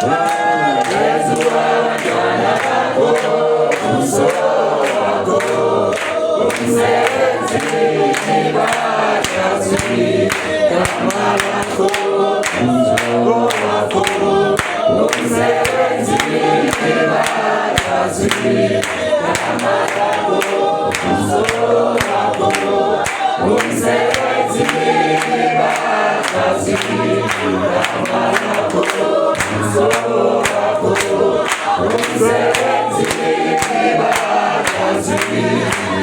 Phezu kwabantwana bakho ubuso bakho umsebenzi ibadazwi gama lakho ubuso bakho umsebenzi ibadazwi gama lakho ubuso bakho umsebenzi ibadazwi gama lakho ubuso bakho umsebenzi ibadazwi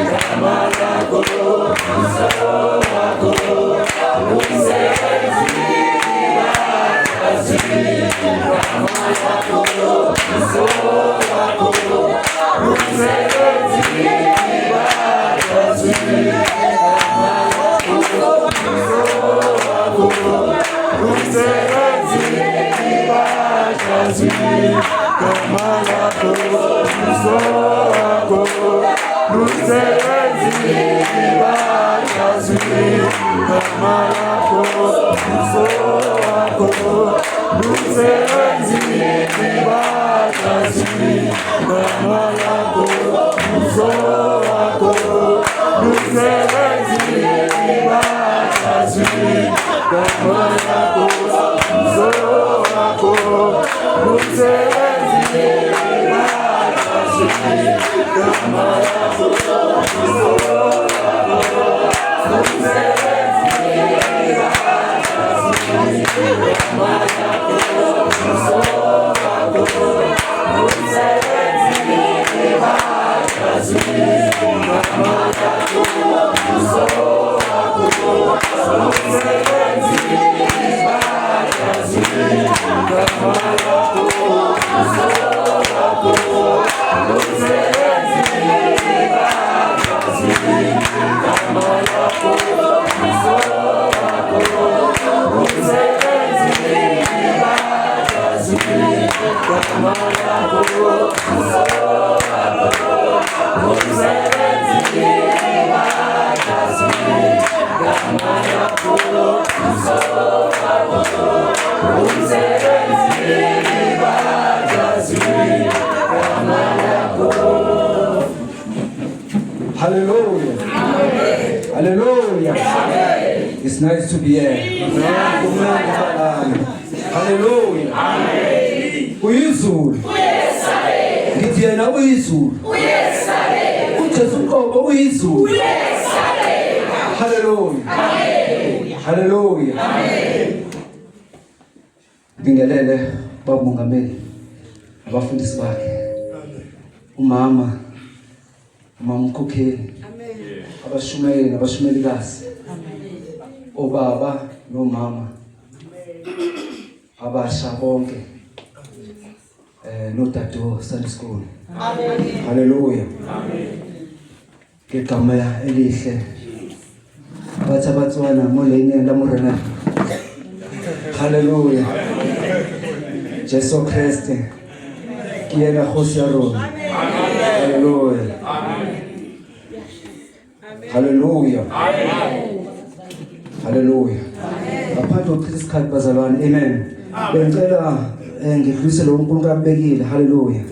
gama lakho ubuso bakho umsebenzi ibadazwi gama lakho ubuso bakho umsebenzi ibadazwi gama lakho ubuso bakho umsebenzi ibadazwi gama lakho ubuso bakho umsebenzi ibadazwi gama lakho ubuso bakho umsebenzi ibadazwi gama lakho ubuso bakho umsebenzi ibadazwi gama lakho ubuso bakho umsebenzi ibadazwi gama lakho ubuso bakho umsebenzi ibadazwi gama lakho ubuso bakho umsebenzi ibadazwi gama lakho ubuso bakho umsebenzi ibadazwi gama lakho ubuso bakho umsebenzi ibadazwi gama lakho ubuso bakho umsebenzi ibadazwi gama lakho ubuso bakho umsebenzi ibadazwi gama lakho ubuso bakho umsebenzi ibadazwi gama lakho. Hallelujah. Hallelujah. It's nice to be here. Kumnandi ukuba lana. Hallelujah. Uyizulu. Ngithi yena uyizulu. uJesu uqobo uyizulu. Hallelujah. Hallelujah. Bingelele baba mongameli abafundisi bakhe. Umama umama umkhokheli. Abashumayeli nabashumelikazi. Obaba nomama. Abasha bonke. Eh nodade Sunday school. Amen. Hallelujah. Amen. Ngegama elihle. Bathi abatswana mo leineng la Morena. Hallelujah. Jesu Kriste. Ke yena kgosi ya rona. Hallelujah. Hallelujah. Hallelujah. Ngaphandle kokuchitha isikhathi bazalwane. Amen. Bengicela ngidlulisele uNkulunkulu abekile. Hallelujah.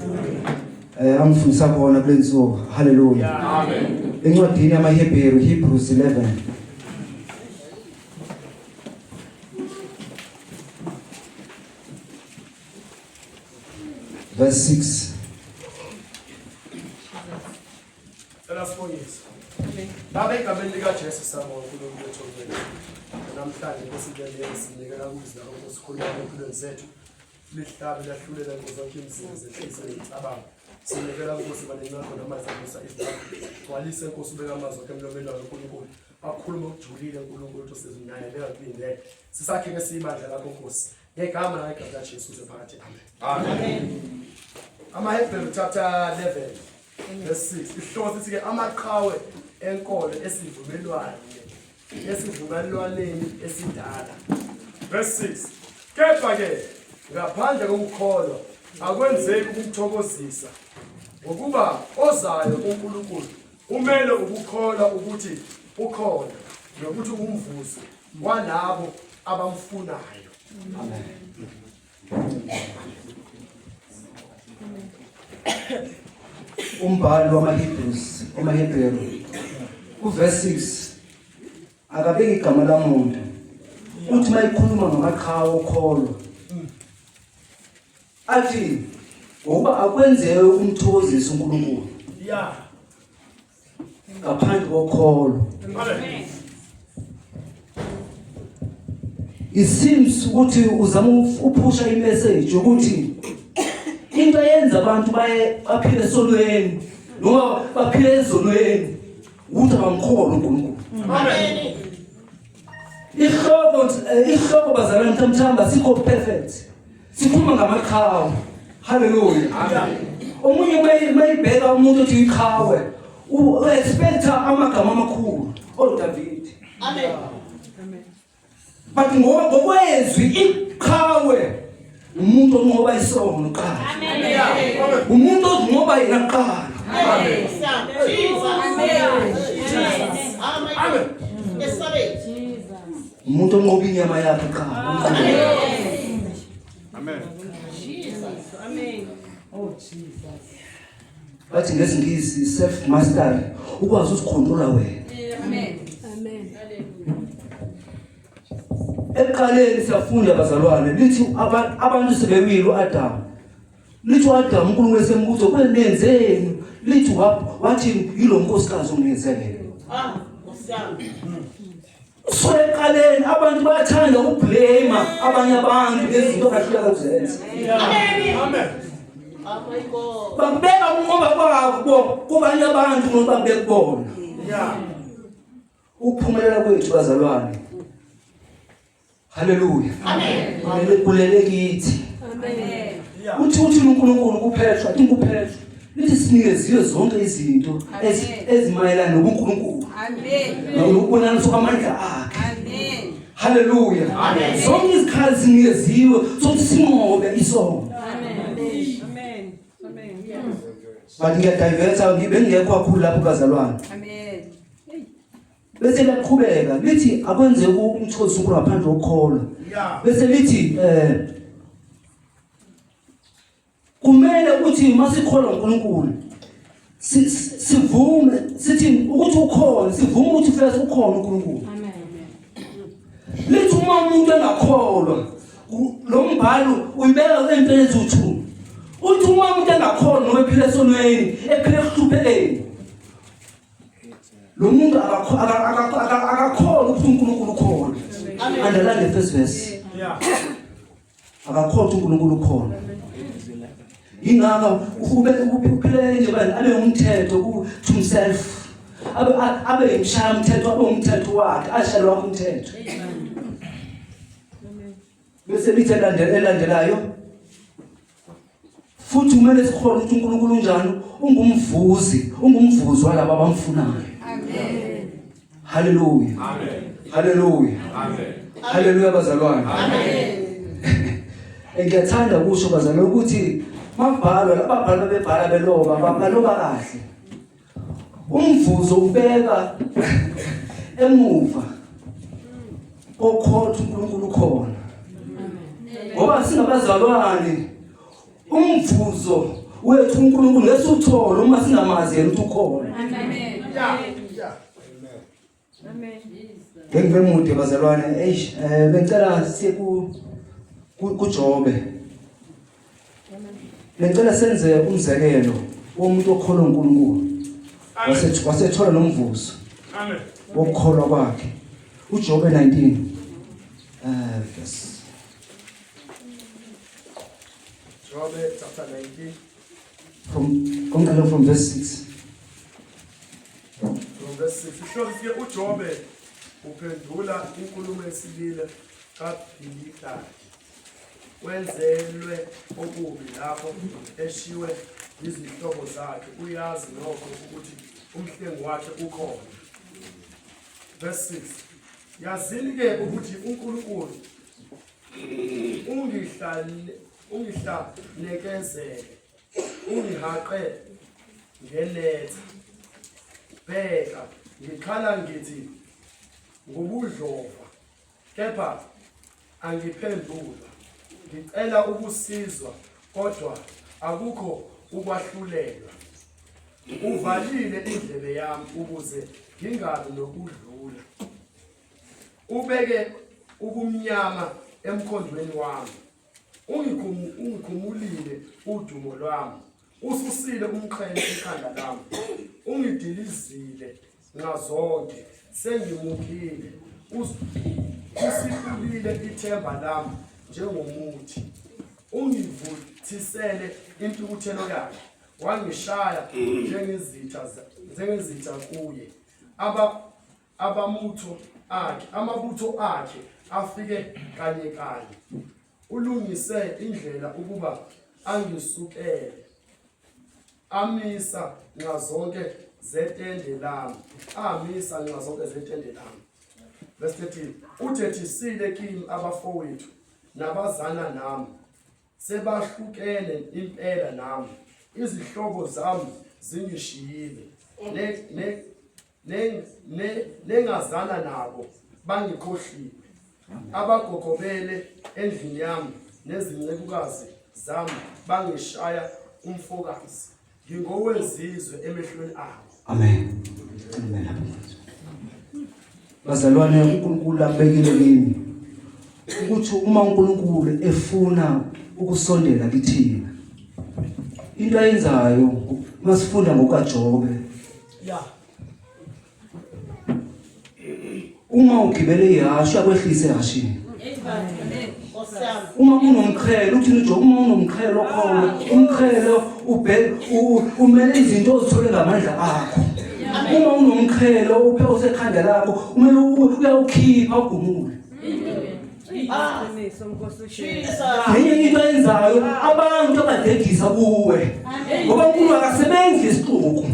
Angifundisa khona kule nsuku. Hallelujah. Amen. Encwadini yamaHebheru, Hebrews 11. Verse 6. Cela sibongise. Baba egameni likaJesu siyabonga uNkulunkulu wethu ongcwele. Namhlanje Nkosi into sinikela kuze lakho Nkosi khuluma empilweni zethu. Lihlabe lahlulela Nkosi zonke imizimba zenhliziyo nemicabango. Sinikela Nkosi banini lakho noma izamisa izwi lakho. Gcwalise Nkosi ubeka amazwi akho emlomeni wakho uNkulunkulu. Akhulume okujulile uNkulunkulu ukuthi sizinaye bengakulindele. Sisakhe ke sibandla lakho Nkosi. Ngegama la igama likaJesu uze phakathi. Amen. Amen. AmaHebheru chapter 11 verse 6 isihloko sithi ke amaqhawe enkolo esivumelwane esivumelwaneni esidala. Verse 6 kepha ke ngaphandle kokukholwa akwenzeki ukumthokozisa ngokuba ozayo kuNkulunkulu umele ukukholwa ukuthi ukhona nokuthi umvuzo walabo abamfunayo. Amen. Umbhali wamaHebrews, wamaHebheru kuverse 6 akabeki igama lamuntu. Uthi mayikhuluma ngamaqhawe okholo athi ngokuba akwenzeke ukumthokozisa uNkulunkulu. Yeah. Ngaphandle kokholo. Amen. It seems ukuthi uzama uphusha imessage ukuthi into eyenza abantu baye baphile esonweni noma baphile ezonweni ukuthi abamkholwa uNkulunkulu. Amen. Ihloko ihloko bazalwane mthamthamba sikho perfect. Sikhuluma ngamaqhawe. Hallelujah. Amen. Omunye mayibheka umuntu othi iqhawe, u-expecta amagama amakhulu oDavid. Amen. But ngoba ngokwezwi iqhawe umuntu onqoba isono kuqala. Amen. Umuntu ozinqoba yena kuqala. Amen. Jesus. Jesus. Amen. Umuntu onqoba inyama yakhe kuqala. Amen. Jesus. Amen. Oh Jesus. Bathi ngesingisi self mastery ukwazi uzikhontrola wena. Amen. Amen. Ekuqaleni siyafunda bazalwane lithi abantu sebewile uAdam. Lithi uAdam uNkulunkulu esembuzo kwenenzeni lithi wathi yilo nkosikazi ongenzele. Ah, Nkosi So ekuqaleni abantu bayathanda ukublame abanye abantu ngezinto abahluleka ukuzenza. Amen. Amen. Oh my God. Bakubeka ukunqoba kwabo kubanye abantu ngoba bekubona. Yeah. Ukuphumelela kwethu bazalwane. Haleluya. Amen. Kulele kulele kithi. Amen. Yeah. Uthi uthi uNkulunkulu kuPetro, athi kuPetro, lithi sinikeziwe zonke izinto ezimayelana nobuNkulunkulu. Amen. Nokubonakaliswa kwamandla akhe. Amen. Haleluya. Zonke izikhali sinikeziwe sokuthi sinqobe isono. Amen. Amen. Amen. But ngiyadiverta ngibengekho kakhulu lapho bazalwane. Amen. Bese liyaqhubeka lithi akwenzeki umthozi uNkulunkulu ngaphandle kokukholwa. Yeah. Bese lithi eh kumele ukuthi masikholwa uNkulunkulu sivume sithi ukuthi ukhona sivume ukuthi first ukhona uNkulunkulu. Amen. Lithi uma umuntu engakholwa lo mbhalo uyibeka entweni eziwu-2. Uthi uma umuntu engakholwa noma ephila esonweni, ephila ekuhluphekeni Lo muntu akakholwa ukuthi uNkulunkulu ukhona. Underline the first verse. Yeah. Akakholwa ukuthi uNkulunkulu ukhona. Ingakho ube uphile nje bani abe umthetho ku to himself. Abe abe imshaya umthetho abe umthetho wakhe ashale wakhe umthetho. Bese lithi elandelayo Futhi kumele sikholwe ukuthi uNkulunkulu unjani, ungumvuzi, ungumvuzi walabo abamfunayo. Amen. Haleluya. Amen. Haleluya. Amen. Haleluya bazalwane. Amen. Ngiyathanda ukusho bazalwane ukuthi mabhalwa lababhala bebhala beloba baloba kahle. Umvuzo ubeka emuva kokholwa uNkulunkulu ukhona. Ngoba singabazalwane umvuzo wethu uNkulunkulu ngesiwuthole uma singamazi yena ukuthi ukhona. Amen. Yeah. Yeah. Amen. Ngeke ngibe mude bazalwane. Eish, eh bengicela siye ku kuJobe. Bengicela senze umzekelo womuntu okholwa uNkulunkulu. Wasethola nomvuzo. Amen. Wokukholwa kwakhe. uJobe 19 eh verse Jobe chapter 19 from from verse 6. From verse 6. Isihloko sike uJobe uphendula inkulumo esilile kaBhilidadi. Wenzelwe okubi lapho eshiwe yizihlobo zakhe. Uyazi nokho ukuthi umhlengi wakhe ukhona. Verse 6. Yazini ke ukuthi uNkulunkulu ungihlale ungihlanekezele ungihaqe ngenetha bheka ngikhala ngithi ngobudlova kepha angiphendulwa ngicela ukusizwa kodwa akukho ukwahlulelwa. Uvalile indlebe yami ukuze ngingabi nokudlula. Ubeke ubumnyama emkhondweni wami. Ungikhumulile udumo lwami. Ususile umqhele ekhanda lami. Ungidilizile nxazonke sengimukile. Usiqulile ithemba lami njengomuthi. Ungivuthisele intukuthelo yakhe. Wangishaya njengezitha njengezitha kuye. Aba abamutho akhe amabutho akhe afike kanye kanye ulungise indlela ukuba angisukele amisa nxazonke zetende lami amisa nxazonke zetende lami verse 13 uthethisile kimi abafowethu nabazana nami Sebahlukene impela nami, izihlobo zami zingishiyile, ne ne ne ne nengazana nabo bangikhohliwe. Abagogobele endlini yami nezincekukazi zami bangishaya umfokazi. Ngingowezizwe emehlweni abo. Amen. Amen. Bazalwane uNkulunkulu akubekile kimi ukuthi uma uNkulunkulu efuna ukusondela kithina into ayenzayo masifunda ngokaJobe Yeah. Uma ugibele ihhashi akwehlise ehhashini. Uma kunomqhele uthini uJobe uma unomqhele okhona umqhele ubheke umele izinto ozithole ngamandla akho. Uma unomqhele uphe osekhanda lakho umele uyawukhipha ugumule. Ngenye into ayenzayo abantu abadedisa kuwe ngoba uNkulunkulu akasebenzi isixuku.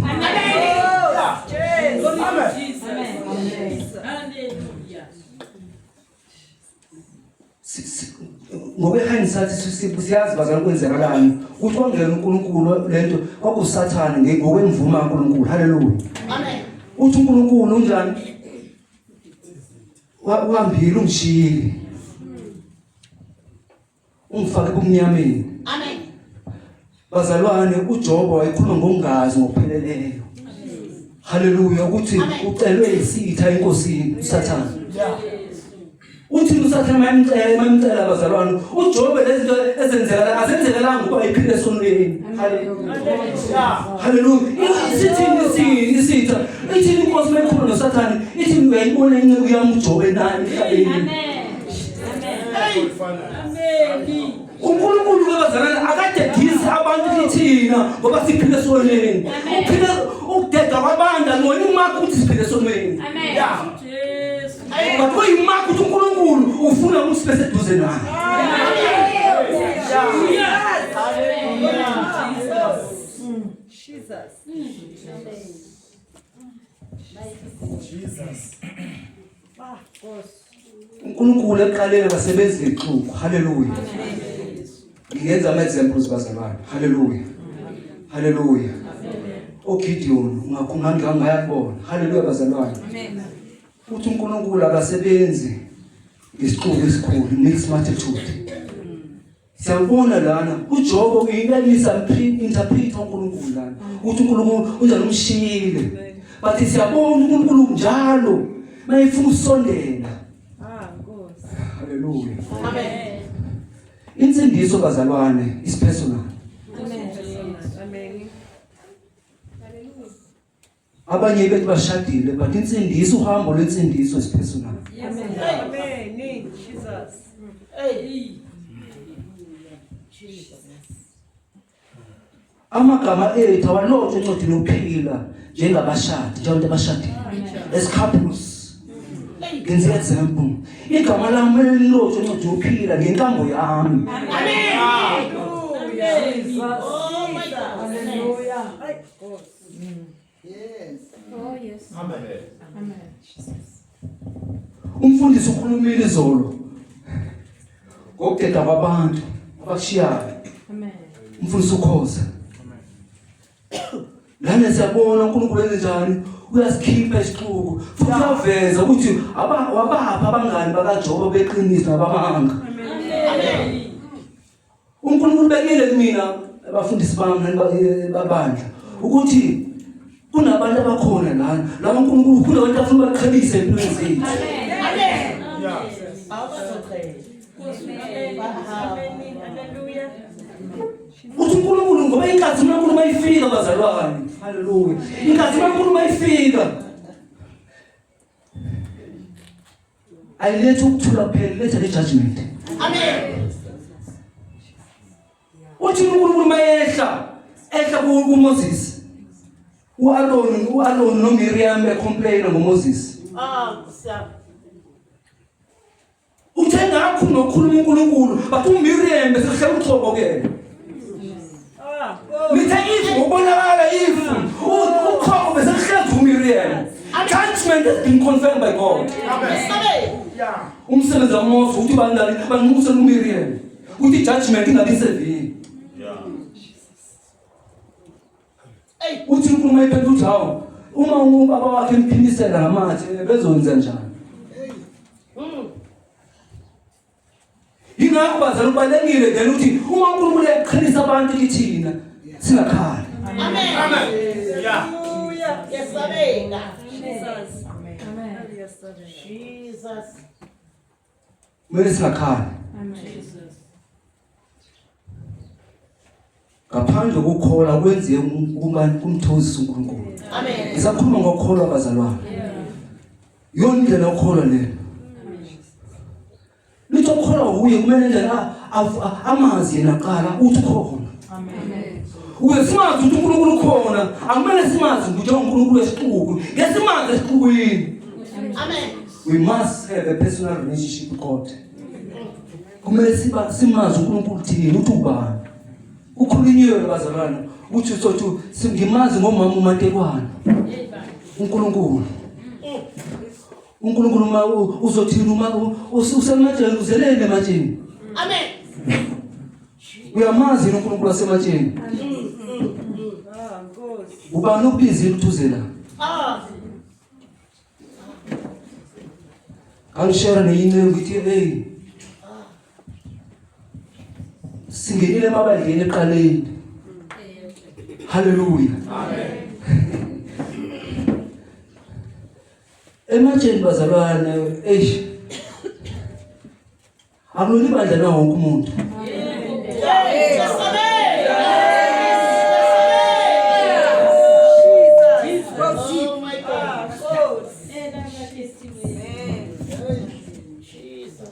Ngokwe-hindsight siyazi bazalwane kwenzekalani ukuthi kwangena uNkulunkulu lento kwakusathane ngokwemvume kaNkulunkulu. Haleluya. Amen. Uthi uNkulunkulu unjani? Uhambile ungishiyile. Ungifake ebumnyameni. Amen. Bazalwane uJobo wayekhuluma ngokungazi ngokupheleleyo. Haleluya ukuthi ucelwe isitha enkosini uSathane. Uthi uSathane mayimcela mayimcela bazalwane uJobe lezi zinto ezenzekala azenzekelanga ukuba iphile esonweni. Haleluya. Haleluya. Sithini isitha? Ithini inkosi mayikhuluma noSathane? Ithi uyayibona inceku yami uJobe na emhlabeni. Amen. Amen. uNkulunkulu ke bazalwane akadedisi abantu kithina ngoba siphile esonweni. Uphile ukudeda kwabantu angona imakho ukuthi siphile esonweni. Amen. Yeah. Jesu. But kuyimakho ukuthi uNkulunkulu ufuna ukuthi sibe seduze naye. Jesus. Jesus. Ah, Nkosi. uNkulunkulu ekuqaleni akasebenzi ngexuku. Haleluya. Ngingenza ama examples bazalwane. Haleluya. Haleluya. OGideon ungakhunganga ngayakubona. Haleluya bazalwane. Amen. Uthi uNkulunkulu akasebenzi ngesixuku esikhulu, mixed multitude. Siyabona lana uJobo uyinelisa interpret uNkulunkulu lana. Uthi uNkulunkulu unjani umshiyile. But siyabona uNkulunkulu njalo mayefuna usondela. Ah, Nkosi. Haleluya. Amen. Insindiso bazalwane is personal. Amen. Amen. Abanye bethu bashadile but insindiso uhambo lwensindiso is personal. Amen. Jesus. Hey. Amagama ethu awalotshwa encwadini yokuphila njengabashadi, njengabantu abashadile. As couples. Ngenza example. Igama lami lilotshwe encwadini yokuphila ngenkambo yami. Amen. Amen. Oh my God. Hallelujah. Oh yes. Amen. Amen. Umfundisi ukhulumile izolo ngokudeda kwabantu abakushiyayo. Amen. Umfundisi ukhoza. Lana siyabona uNkulunkulu enze njani uyasikhipha isixuku futhi uyaveza ukuthi wabapha abangani bakaJobe beqiniso nabamanga. Amen. uNkulunkulu bekile kumina abafundisi bami nani babandla ukuthi kunabantu abakhona lana la uNkulunkulu kunabantu afuna baqhelise empilweni zethu. Amen. Yeah. Amen. Hallelujah. Uthi uNkulunkulu ngoba inkathi uNkulunkulu mayifika bazalwane. Haleluya. Inkathi uNkulunkulu mayifika ayilethi ukuthula kuphela, iletha le judgment. Amen. Uthi uNkulunkulu mayehla ehla kuMoses. uAron noMiriam becomplain ngoMoses. Ah, siyabonga. Uthe ngakho nokhuluma uNkulunkulu but uMiriam bese kuhlala uchoko kuyena. Ah, Lithe if ngokubonakala if uchoko bese kuhlezi uMiriam. Judgment has been confirmed by God. Amen. Yeah. Umsebenzi kaMose ukuthi bandani banqusele uMiriam. Ukuthi judgment ingabi sevile. Yeah. Uthi uNkulunkulu mayiphendula uthi hawu uma ubaba wakhe emphimisela ngamathe bezokwenza njani? Yingakho bazali kubalekile then ukuthi uma uNkulunkulu eqhelisa abantu kithina singakhali. Amen. Amen. Yeah. Hallelujah. Yesabeka. Jesus. Amen. Jesus. Kumele singakhali. Jesus. Ngaphandle kokukholwa kwenziwe ukuba kumthokozisa uNkulunkulu. Amen. Ngisakhuluma ngokukholwa bazalwane. Yona indlela yokukholwa leyo. Lithi okukholwa wuye kumele nje amazi yena kuqala uthi ukhona. Amen. Ukuze simazi ukuthi uNkulunkulu ukhona, akumele simazi ukuthi uNkulunkulu wesixuku. Ngesimazi esixukwini. Amen. We must have a personal relationship with God. Kumele siba simazi uNkulunkulu thina ukuthi ubani. Kukhulunyiwe bazalwane ukuthi sothi singimazi ngomama uMantekwana. uNkulunkulu. uNkulunkulu uma uzothini uma usematsheni uzelele ematsheni. Amen. Uyamazi yini uNkulunkulu wasematsheni? Ah, Nkosi. Ubani okubizile ukuthi uze la? Ah. Ngangishare neyinceku ngithi hey singenile emabandleni eqaleni. Hallelujah. Amen. Ematsheni bazalwane eish akulona ibandla na wonke umuntu. Jesus. Oh my Ah, God. Nkosi. Jesus.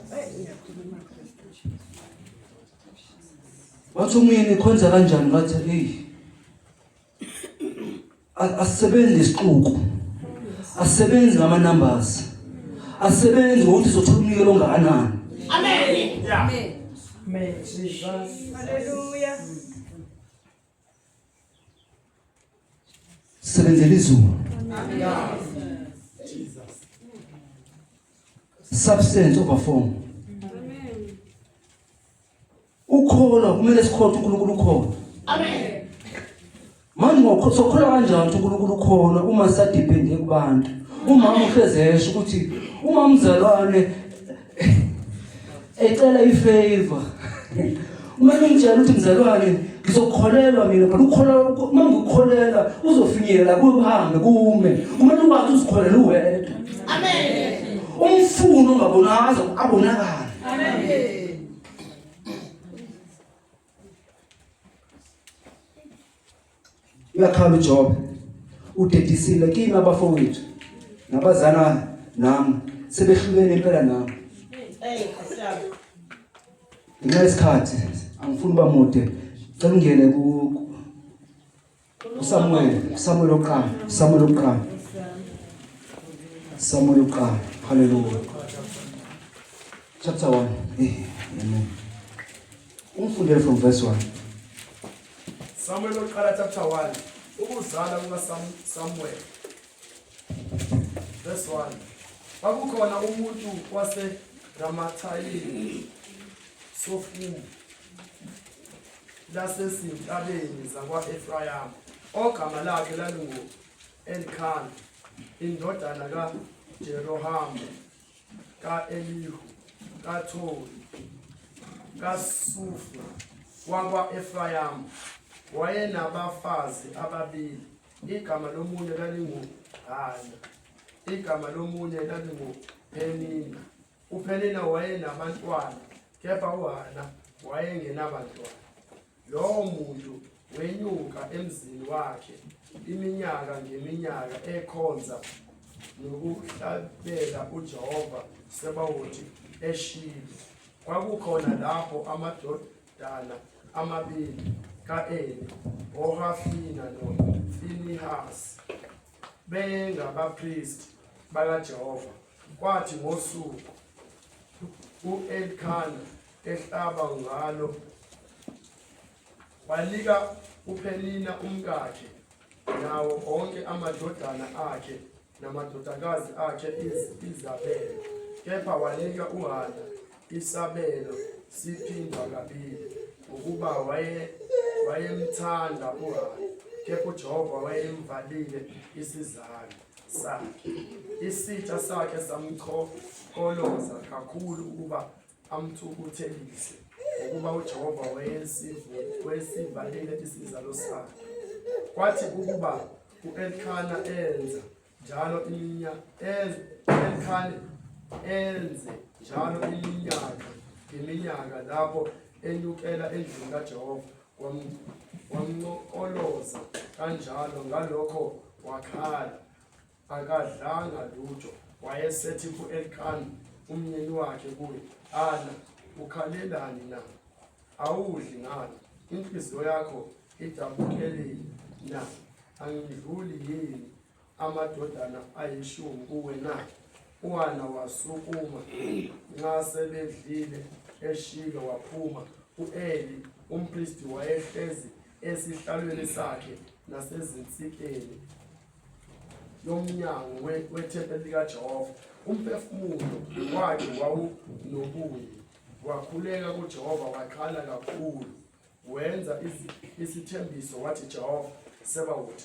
Wathi umyeni khonza kanjani ngathi hey Asisebenzi isixuku. Asisebenzi ngama numbers. Asisebenzi ngokuthi sothola umnikelo ongakanani. Amen. Yeah. Amen. Jesus. Hallelujah. Sisebenzela izulu. Jesus. Substance over form. Ukholwa kumele sikholwe uNkulunkulu ukhona. Amen. Manje ngokho sokholwa kanjani ukuthi uNkulunkulu ukhona uma sadepende kubantu? Umama uhleze esho ukuthi uma umzalwane ecela ifavor uma ngimtshela ukuthi mzalwane ngizokukholelwa mina but ukholwa uma ngikukholelwa uzofinyelela kuhambe kume kumele ukwazi uzikholele uwedwa. Amen. Umfuno ongabonaza abonakala. Amen. Uyakhala uJobe. Udedisile kimi abafowethu nabazana nami sebehlukene impela nami. Hey, siyabonga. Ngenxa yesikhathi angifuni uba mude. Cela ungene ku uSamuel, uSamuel oqala, uSamuel oqala. Samuel oqala. Hallelujah. Chapter 1. Eh, amen. Umfundele from verse 1. Samuel oqala chapter 1. Ukuzala kuka Samuel. Verse 1. Kwakukhona umuntu wase Ramathayi Sofu lasezintabeni zakwa-Efrayimu ogama lakhe lalingu-Elkhana indodana kaJerohamu ka-Elihu kaTholi kaSufu wakwa-Efrayimu. Wayenabafazi ababili, igama lomunye lalinguHana, igama lomunye lalinguPhenina. UPhenina wayenabantwana, kepha uHana wayengenabantwana. Lowo muntu wenyuka emzini wakhe iminyaka ngeminyaka ekhonza nokuhlabela uJehova Sebawoti eShilo. Kwakukhona lapho amadodana amabili ka-Eli, oHafina noFinihasi, bengabapristi bakaJehova. Kwathi ngosuku u-Elkana ehlaba ngalo wanika uPhenina umkakhe nawo onke amadodana akhe namadodakazi akhe izabelo, kepha wanika uHana isabelo siphindwa kabili, ngokuba wayemthanda uHana, kepha uJehova wayemvalile isizalo sakhe. Isitha sakhe samchokoloza kakhulu ukuba amthukuthelise, ngokuba uJehova wayesivalile isizalo sakhe. Kwathi ukuba u-Elkhana enza njalo iminyaka Elkhana enze njalo iminyaka ngeminyaka lapho enyukela endlini kaJehova wamnqokoloza kanjalo ngalokho wakhala akadlanga lutho wayesethi ku-Elkana umyeni wakhe kuye Ana ukhalelani na awudli ngani inhliziyo yakho idabukeleni na angidluli yini amadodana ayishumi kuwe na uHana wasukuma nxa sebedlile eShilo waphuma u-Eli umpristi wayehlezi esihlalweni sakhe nasezinsikeni yomnyango wethempeli likaJehova. Umphefumulo wakhe wawunobubi, wakhuleka kuJehova wakhala kakhulu. Wenza isithembiso wathi, Jehova Sebawoti,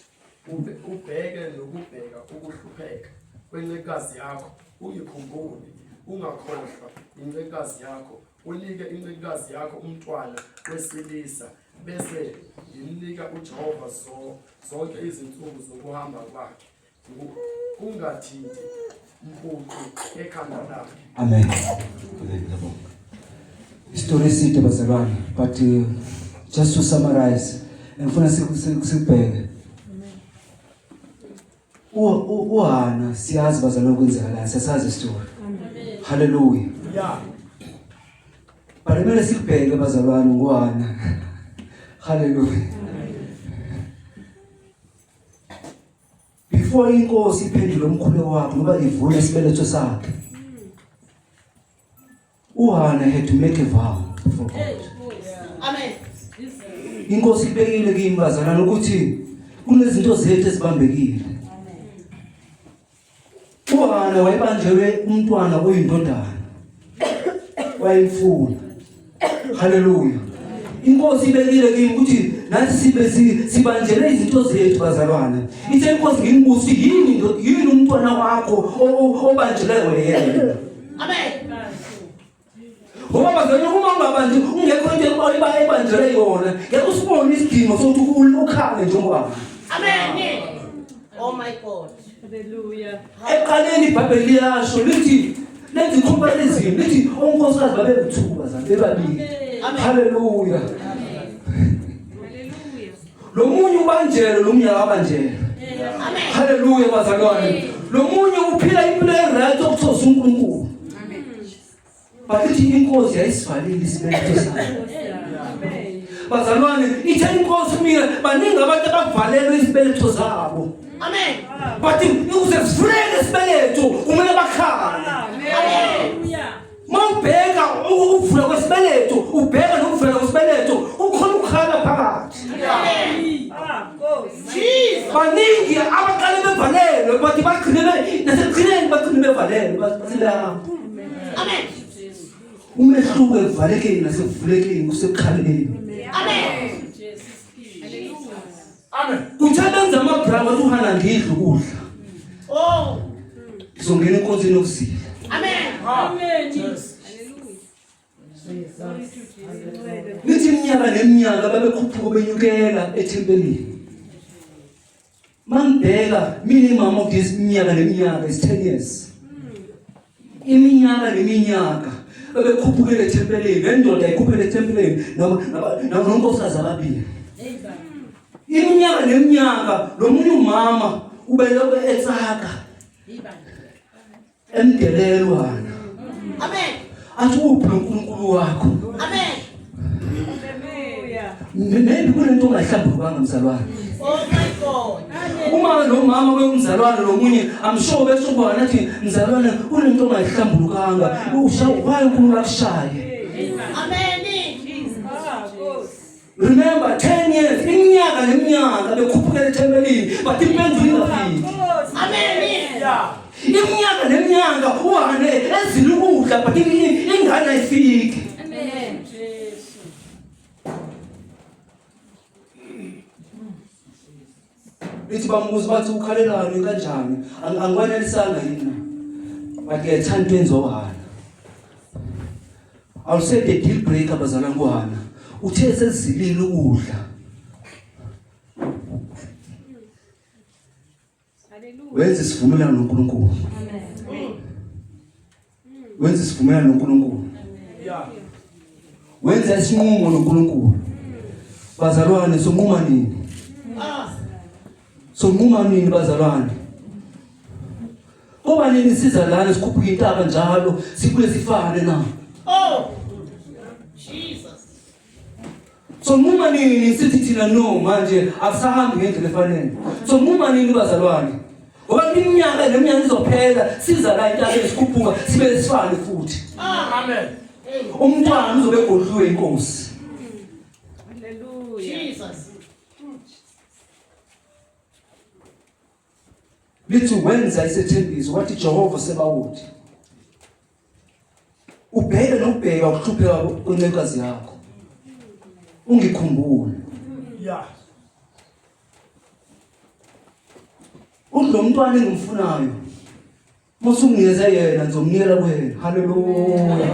ubheke nokubheka ukuhlupheka kwencekazi yakho, ungikhumbule, ungakhohlwa incekazi yakho, unike incekazi yakho umntwana wesilisa, bese ngimnika uJehova zonke izinsuku zokuhamba kwakhe kungathinti mpucu ekhanda lakhe. Amen. Amen. Ngiyabonga. Isitori eside bazalwane, but just to summarize, ngifuna sikubheke. UHana siyazi bazalwane kwenzakalani, siyasazi isitori. Hallelujah. Yeah. But kumele sikubheke bazalwane ngoHana. Hallelujah. Before inkosi iphendule umkhuleko wakhe ngoba ivule isibeletho sakhe. uHana had to make a vow before God. Amen. Inkosi ibekile kimi bazalwane ukuthi kunezinto zethu ezibambekile. uHana wayebanjelwe umntwana oyindodana. Wayemfuna. Haleluya. Inkosi ibekile kimi ukuthi nathi sibe sibanjelwe izinto zethu bazalwane. Ithe inkosi ngimbusi yini yini umntwana wakho obanjelwe yena. Amen. Ngoba bazalwane uma ungabanji ungekho into ebanjelwe yona ngeke usibone isidingo sokuthi ukhale njengoba. Amen. Oh my God. Hallelujah. Ekuqaleni iBhayibheli liyasho lithi lenza i-comparison lithi onkosikazi babebuthuku bazalwane bebabili. Haleluya. Hallelujah. Lo munye ubanjelwe lo munye akabanjelwe. Haleluya bazalwane. Lo munye uphila impilo e-right okuthosa uNkulunkulu. But ithi inkosi yayisivalile isibeletho sakhe. Bazalwane ithe inkosi mina baningi abantu abavalelwe isibeletho zabo. Amen. But ukuze sivuleke isibeletho kumele bakhale. Hallelujah. Mawubheka ukuvula kwesibeletho, ubheka nokuvela kwesibeletho, ukhona ukukhala phakathi. Jesus. Baningi abaqale bevalelwe but bagcine nasekugcineni bagcine bevalelwe basebehamba. Amen. Umehluko ekuvalekeni nasekuvulekeni kusekukhaleni. Amen. Amen. Kuthe benza amabrama wathi uHana ngidla ukudla. Oh. Ngizongena enkonzweni yokuzila. Amen. Amen. Yes. Hallelujah. Lithi iminyaka neminyaka babekhuphuka benyukela ethempelini. Mangibheka minimum of this iminyaka neminyaka is 10 years. Iminyaka neminyaka bebekhuphukela ethempelini, le ndoda ikhuphukela ethempelini nonkosikazi ababili. Iminyaka neminyaka lo munye umama ubelokhu etsaka emdelelwana. Amen. Athi uphi lo nkulunkulu wakho? Amen. Hallelujah. Maybe kunento ongayihlambulukanga mzalwane. Oh my God. Uma lo mama bewumzalwane lomunye I'm sure besho kwana athi mzalwane kunento ongayihlambulukanga. Usha why uNkulunkulu akushaye? Amen. Ah, Nkosi. Remember 10 years iminyaka neminyaka bekhuphukela ethempelini but impendulo ingafiki. Nkosi. Amen. Yeah. Iminyaka neminyaka uhane ezila ukudla but ingane ayifiki. Amen. Jesu. Lithi bambuza bathi ukhalelani kanjani? Angikwanelisanga yini na? But ke thanda into enziwa uHana. I'll say the deal breaker bazalwane kuHana. Uthe sezilile ukudla. Hallelujah. Wenza isivumelwano noNkulunkulu. Amen. Wenza isivumelwano noNkulunkulu. Yeah. Wenza isinqumo noNkulunkulu. Bazalwane sonquma nini? Ah. Sonquma nini bazalwane? Ngoba nini siza lana sikhuphuka intaba njalo sibuye sifane na? Oh. Jesus. Sonquma nini sithi thina no manje akusahambi ngendlela efanele. Sonquma nini bazalwane? Ngoba iminyaka neminyaka izophela siza la intabeni sikhuphuka sibe sifane futhi. Amen. Umntwana uzobe egodliwe inkosi. Hallelujah. Jesus. Lithi wenza isethembiso wathi Jehova Sebawoti. Ubheke nokubheka ukuhlupheka kwencekazi yakho. Ungikhumbule. Yeah. Uthi lo mntwana engimfunayo musunginikeze yena ngizomnikela kuwena. Haleluya.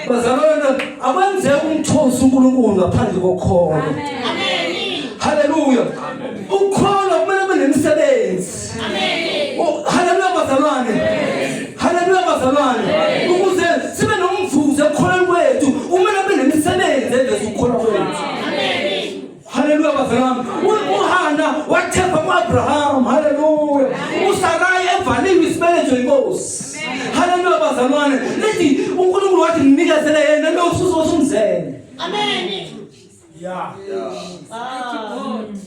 Bazalwane akwenzeki umthosi uNkulunkulu ngaphandle kokholo. Amen. Haleluya. Ukukholwa kumele kube nemisebenzi. Amen. Oh, haleluya bazalwane. Haleluya bazalwane. Ukuze sibe nomvuzo ekukholweni kwethu, kumele kube nemisebenzi eveza ukukholwa kwethu. Amen. Haleluya bazalwane. UHana wathemba kuAbraham. Haleluya. uSarai evaliwe isibeletho inkosi. Haleluya bazalwane. Lithi uNkulunkulu wathi nginikezele yena lo ususo osumzele. Amen. Yeah. Ah. God.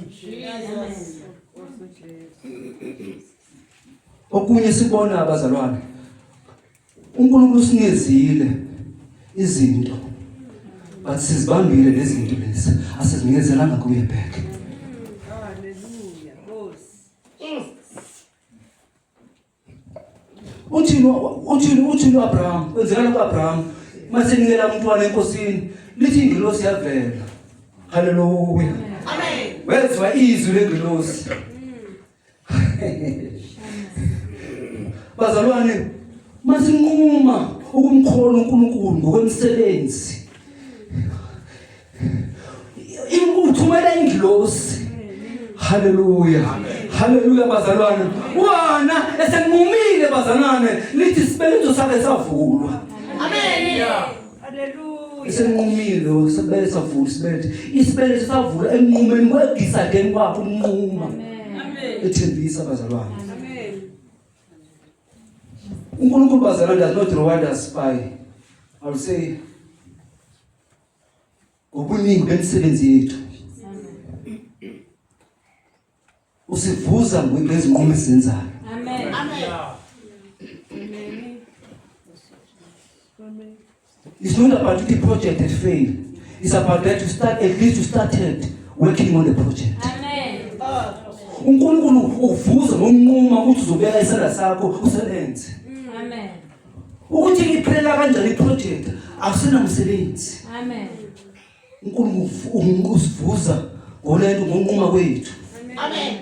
Jesus. Nkosi Jesu. Okunye sibona abazalwane. uNkulunkulu usinikezile izinto. But sizibambile lezi zinto lezi. Asizinikezelanga kuye back. Hallelujah. Nkosi. Uthini uthini uthini uAbraham? Kwenzekani kuAbraham? Masenikela umntwana enkosini, lithi ingelosi yavela. Haleluya. Amen. Wezwa izwi lengelosi. Bazalwane, masinquma ukumkholwa uNkulunkulu ngokwemisebenzi. Uthumela ingilosi. Haleluya. Haleluya bazalwane. Wana esenqumile bazalwane lithi isibeletho sakhe savulwa. Amen. Yeah. Hallelujah. Esenqumile sibeletho savulwa isibeletho. Isibeletho savulwa enqumeni kwedisadeni kwakhe unquma. Amen. Ethembisa bazalwane. Amen. uNkulunkulu bazalwane does not reward us by I will say ngobuningi bemisebenzi yethu. Usivuza ngezinqumo esizenzayo. Amen. Amen. Yeah. Amen. Amen. It's not about the project that failed. It's about that you start at least you started working on the project. Amen. Ah. uNkulunkulu uvuza ngokunquma ukuthi uzobeka isandla sakho usebenze. Amen. Ukuthi iphelela kanjani iproject akusenamsebenzi. Amen. uNkulunkulu usivuza ngolento ngokunquma kwethu. Amen.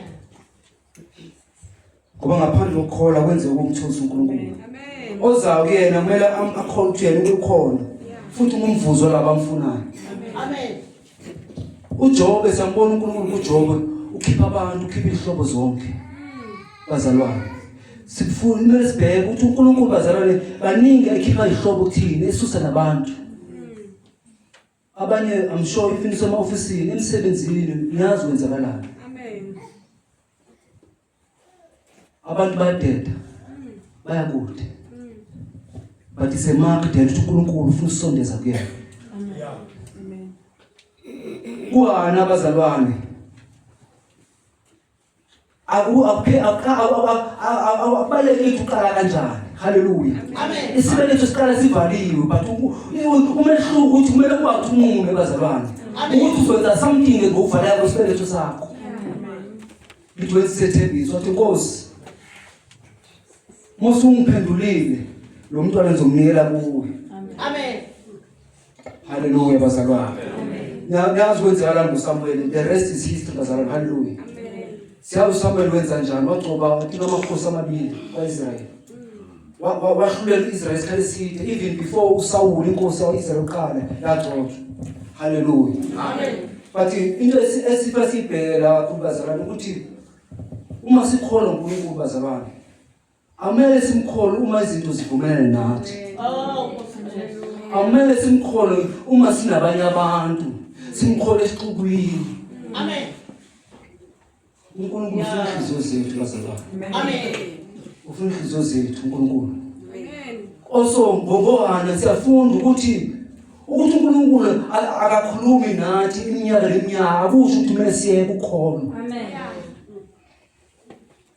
Ngoba ngaphandle kokukholwa kwenzeka ukumthosa uNkulunkulu. Amen. Ozayo kuyena kumele akhona ukuthi yena ukhona futhi ngumvuzo laba amfunayo. Amen. UJobe siyambona uNkulunkulu kuJobe ukhipha abantu ukhipha izihlobo zonke. Bazalwane. Sifuna kumele sibheke ukuthi uNkulunkulu bazalwane baningi ekhipha izihlobo kuthina esusa nabantu. Abanye I'm sure even isema ofisini emsebenzini niyazi kwenzakalani. Amen. Abantu bayadeda. Bayakude. But it's a mark that uNkulunkulu ufuna usondeza kuyena. Yeah. Amen. Kuhana abazalwane. Akubalekile uqala kanjani. Hallelujah. Amen. Isibeletho siqala sivaliwe but umehluko ukuthi kumele ukwazi unqume bazalwane. Ukuthi uzokwenza something ngokuvaleka kwesibeletho sakho. Lithi wenza isethembiso wathi Nkosi Musa ungiphendulile lo mntwana ngizomnikela kuwe. Amen. Hallelujah bazalwane. Niyazi kwenzekala ngoSamuel the rest is history bazalwane hallelujah. Siyazi uSamuel wenza njani wagcoba atika amakhosi amabili kwaIsrael. Wahlulela uIsrael isikhathi eside even before uSawuli inkosi yakwaIsrael uqala yagcotshwa. Hallelujah. Amen. But into esifa sibheka kakhulu bazalwane ukuthi uma sikholwa uNkulunkulu bazalwane amele simkholwe uma izinto zivumelene nathi. Oh, Nkosi Jesu. Amele simkholwe uma sinabanye abantu, simkholwe esixukwini. Amen. uNkulunkulu ufuna inhliziyo zethu bazalwane. Amen. Ufuna inhliziyo zethu uNkulunkulu. Amen. Also ngokohana siyafunda ukuthi uNkulunkulu akakhulumi nathi iminyaka neminyaka akusho ukuthi kumele siyeke ukukholwa. Amen.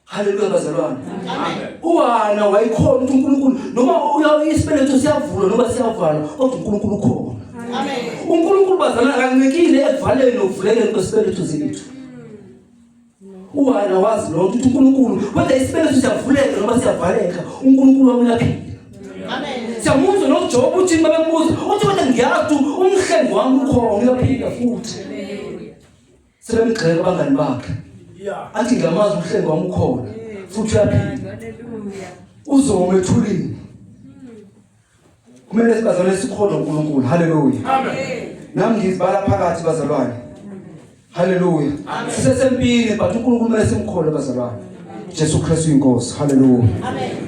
Haleluya bazalwane. Amen. Uwana wayikhona ukuthi uNkulunkulu noma isibeletho siyavulwa noma siyavalwa kodwa uNkulunkulu ukhona. Amen. uNkulunkulu bazalwane akancikile ekuvaleni nokuvulekeni kwesibeletho zethu. Uwena wazi lokho ukuthi uNkulunkulu kodwa isibeletho siyavuleka noma siyavaleka uNkulunkulu wami uyaphila. Amen. Siyamuzwa noJob uthi babembuza uthi kodwa ngiyazi ukuthi umhlengi wami ukhona uyaphila futhi. Sebemgxeka abangani bakhe. Yeah. Athi ngiyamazi umhlengi wami ukhona futhi uyaphila. Hallelujah. Uzoma ethulini. Kumele sibazalwane sikholwe uNkulunkulu. Hallelujah. Amen. Nami ngizibala phakathi bazalwane. Hallelujah. Sisesempini but uNkulunkulu kumele simkholwe bazalwane. Jesu Kristu inkosi. Hallelujah. Amen.